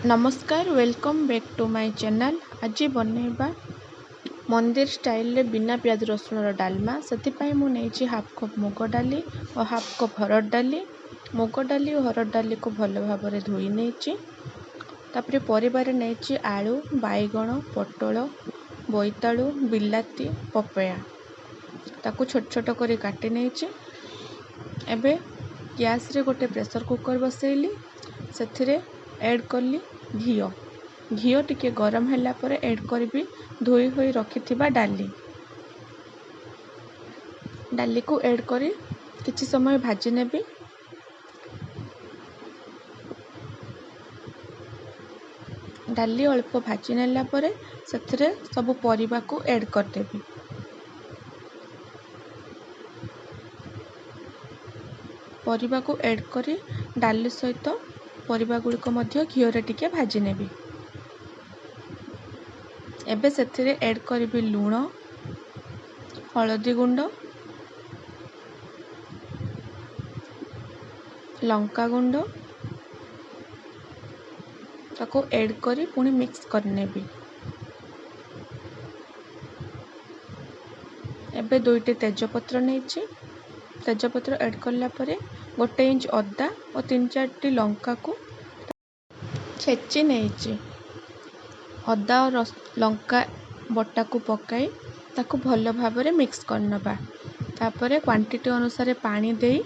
ନମସ୍କାର, welcome back to my channel। ଆଜି ବନେଇବା ମନ୍ଦିର ଷ୍ଟାଇଲରେ ବିନା ପିଆଜ ରସୁଣର ଡାଲମା। ସେଥିପାଇଁ ମୁଁ ନେଇଛି ହାଫ୍ କପ୍ ମୁଗ ଡାଲି ଓ ହାଫ୍ କପ୍ ହରଡ଼ ଡାଲି। ମୁଗ ଡାଲି ଓ ହରଡ଼ ଡାଲିକୁ ଭଲ ଭାବରେ ଧୋଇ ନେଇଛି। ତାପରେ ପରିବାରେ ନେଇଛି ଆଳୁ, ବାଇଗଣ, ପୋଟଳ, ବୋଇତାଳୁ, ବିଲାତି, ପପେୟା। ତାକୁ ଛୋଟ ଛୋଟ କରି କାଟି ନେଇଛି। ଏବେ ଗ୍ୟାସ୍ରେ ଗୋଟେ ପ୍ରେସର୍ କୁକର୍ ବସେଇଲି। ସେଥିରେ ଏଡ଼୍ କଲି ଘିଅ। ଘିଅ ଟିକେ ଗରମ ହେଲା ପରେ ଏଡ଼୍ କରିବି ଧୋଇ ହୋଇ ରଖିଥିବା ଡାଲି। ଡାଲିକୁ ଏଡ଼୍ କରି କିଛି ସମୟ ଭାଜି ନେବି। ଡାଲି ଅଳ୍ପ ଭାଜି ନେଲା ପରେ ସେଥିରେ ସବୁ ପରିବାକୁ ଏଡ଼୍ କରିଦେବି। ପରିବାକୁ ଏଡ଼୍ କରି ଡାଲି ସହିତ ପରିବା ଗୁଡ଼ିକ ମଧ୍ୟ ଘିଅରେ ଟିକେ ଭାଜି ନେବି। ଏବେ ସେଥିରେ ଏଡ଼୍ କରିବି ଲୁଣ, ହଳଦୀ ଗୁଣ୍ଡ, ଲଙ୍କା ଗୁଣ୍ଡ। ତାକୁ ଏଡ଼୍ କରି ପୁଣି ମିକ୍ସ କରିନେବି। ଏବେ 2ଟି ତେଜପତ୍ର ନେଇଛି। ତେଜପତ୍ର ଏଡ଼୍ କଲା ପରେ 1 ଇଞ୍ଚ ଅଦା ଓ 3-4ଟି ଲଙ୍କାକୁ ଛେଚି ନେଇଛି। ଅଦା ଓ ଲଙ୍କା ବଟାକୁ ପକାଇ ତାକୁ ଭଲ ଭାବରେ ମିକ୍ସ କରିନେବା। ତାପରେ କ୍ୱାଣ୍ଟିଟି ଅନୁସାରେ ପାଣି ଦେଇ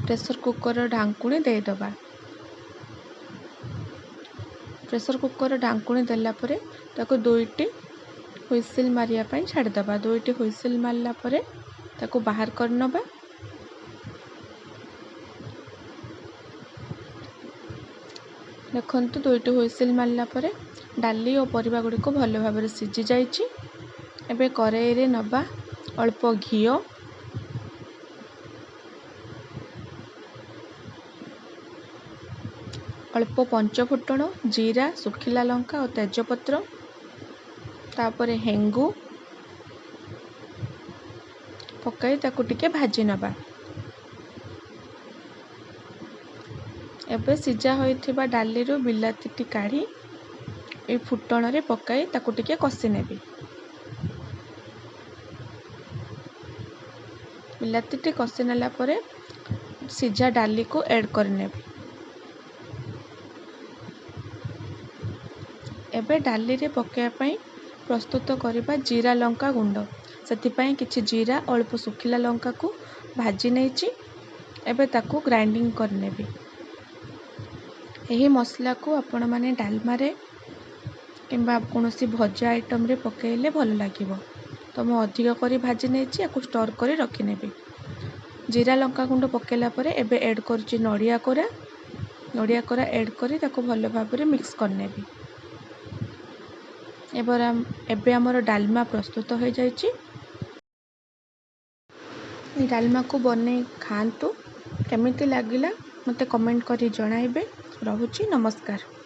ପ୍ରେସର୍ କୁକର୍ର ଢାଙ୍କୁଣୀ ଦେଇଦେବା। ପ୍ରେସର୍ କୁକର୍ର ଢାଙ୍କୁଣୀ ଦେଲା ପରେ ତାକୁ 2ଟି ହୁଇସିଲ୍ ମାରିବା ପାଇଁ ଛାଡ଼ିଦେବା। 2ଟି ହୁଇସିଲ୍ ମାରିଲା ପରେ ତାକୁ ବାହାର କରିନେବା। ଦେଖନ୍ତୁ, 2ଟି ହୁଇସିଲ୍ ମାରିଲା ପରେ ଡାଲି ଓ ପରିବା ଗୁଡ଼ିକ ଭଲ ଭାବରେ ସିଝି ଯାଇଛି। ଏବେ କରେଇରେ ନେବା ଅଳ୍ପ ଘିଅ। ଅଳ୍ପ ପଞ୍ଚଫୁଟଣ, ଜିରା, ଶୁଖିଲା ଲଙ୍କା ଓ ତେଜପତ୍ର, ତାପରେ ହେଙ୍ଗୁ ପକାଇ ତାକୁ ଟିକେ ଭାଜି ନେବା। ଏବେ ସିଝା ହୋଇଥିବା ଡାଲିରୁ ବିଲାତିଟି କାଢ଼ି ଏଇ ଫୁଟଣରେ ପକାଇ ତାକୁ ଟିକେ କଷି ନେବି। ବିଲାତିଟି କଷି ନେଲା ପରେ ସିଝା ଡାଲିକୁ ଏଡ଼୍ କରିନେବି। ଏବେ ଡାଲିରେ ପକାଇବା ପାଇଁ ପ୍ରସ୍ତୁତ କରିବା ଜିରା ଲଙ୍କା ଗୁଣ୍ଡ। ସେଥିପାଇଁ କିଛି ଜିରା, ଅଳ୍ପ ଶୁଖିଲା ଲଙ୍କାକୁ ଭାଜି ନେଇଛି। ଏବେ ତାକୁ ଗ୍ରାଇଣ୍ଡିଙ୍ଗ କରିନେବି। ଏହି ମସଲାକୁ ଆପଣମାନେ ଡାଲମାରେ କିମ୍ବା କୌଣସି ଭଜା ଆଇଟମ୍ରେ ପକାଇଲେ ଭଲ ଲାଗିବ। ତ ମୁଁ ଅଧିକ କରି ଭାଜି ନେଇଛି, ୟାକୁ ଷ୍ଟୋର୍ କରି ରଖିନେବି। ଜିରା ଲଙ୍କା ଗୁଣ୍ଡ ପକାଇଲା ପରେ ଏବେ ଏଡ଼୍ କରୁଛି ନଡ଼ିଆ କୋରା। ନଡ଼ିଆ କୋରା ଏଡ଼୍ କରି ତାକୁ ଭଲ ଭାବରେ ମିକ୍ସ କରିନେବି। ଏବେ ଆମର ଡାଲମା ପ୍ରସ୍ତୁତ ହୋଇଯାଇଛି। ଏ ଡାଲମାକୁ ବନେଇ ଖାଆନ୍ତୁ। କେମିତି ଲାଗିଲା ମୋତେ କମେଣ୍ଟ କରି ଜଣାଇବେ। ରହୁଛି, ନମସ୍କାର।